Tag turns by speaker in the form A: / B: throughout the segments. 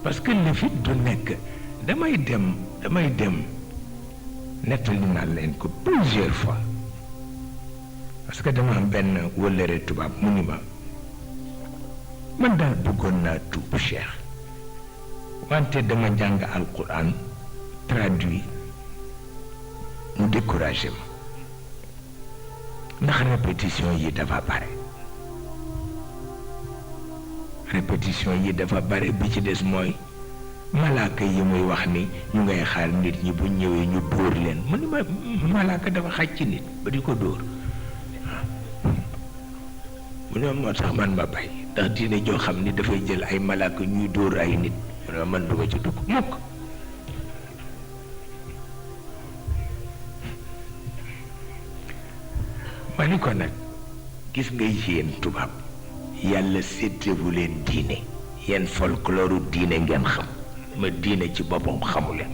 A: parce que le fit du nekk damay dem nettali naa leen ko plusieurs fois parce que dama am benn wëllëre tubaab mu ni ma man daal bëggoon naa tuub Cheikh wante dama jàng alquran traduit mu découragé ma ndax répétition yi dafa bare bi ci des mooy malaaka yi muy wax ni ñu ngay xaar nit ñi bu ñëwee ñu dóor leen mu ni ma malaaka dafa xaj ci nit ba di ko dóor mu ne moo tax man ma bay ndax diine joo xam ni dafay jël ay malaaka ñuy dóor ay nit mu ne man duma ci dugg mukk ma ni ko nag gis nga yéen tubaab yàlla séddewu leen diine yéen folklooru diine ngeen xam ma diine ci boppam xamu leen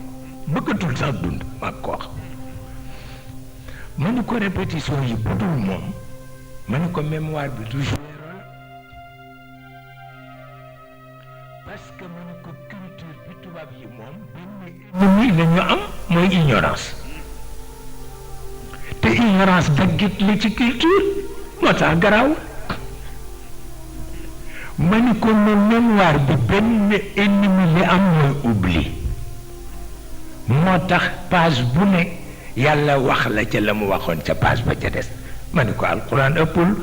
A: bëggatul sax dund mag ko wax ma ni ko répétition yi bu dul moom ma ni ko mémoire bi du jouer rôle parce que ma ni ko culture bi tubaab yi moom benn ennemi la ñu am mooy ignorance te ignorance daggit la ci culture moo tax garaaw ma ni ko ne mémoire bi benn ennemi li am mooy oubli moo tax page bu ne yàlla wax la ca la mu waxoon ca page ba ca des ma ni ko alquran ëppul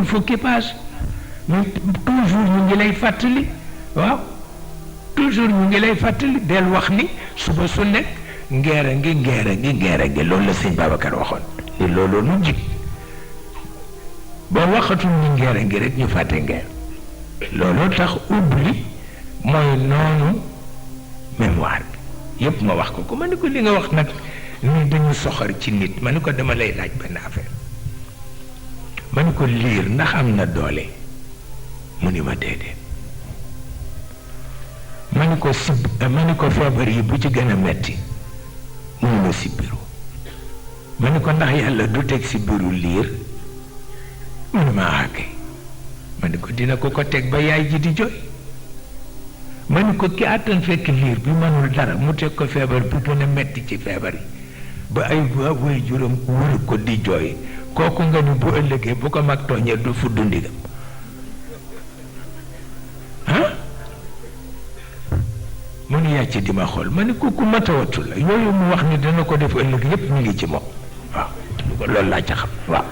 A: fukki page mais toujours ñu ngi lay fàttali waaw toujours ñu ngi lay fàttali del wax ni suba su nekk ngeera ngi loolu la sëñ Babacar waxoon ni loolu nu jig boo waxatul ni ngeera ngi rek ñu fàtte ngeer looloo tax oubli mooy noonu mémoire bi yépp ma wax ko ma ni ko li nga wax nag ni dañu soxor ci nit ma ni ko dama lay laaj benn affaire ma ni ko liir ndax am na doole mu ni ma déedéet ma ni ko feebar yi bu ci gën a metti mu ni ma sibbiru ma ni ko ndax yàlla du teg sibbiru liir mu ni ma àggee ma ni ko dina ko teg ba yaay ji di jooy ma ni ko ki àttan fekk liir bi mënul dara mu teg ko feebar bi gën a metti ci feebar yi ba ay way juróom wër ko di jooy kooku nga ni bu ëllëgee bu ko mag tooñee du fudd ndigam mu ni yàcc di ma xool ma ni ko ku matawatu la yooyu mu wax ni dana ko def ëllëg yépp ñu ngi ci moom waaw loolu laa ca xam waaw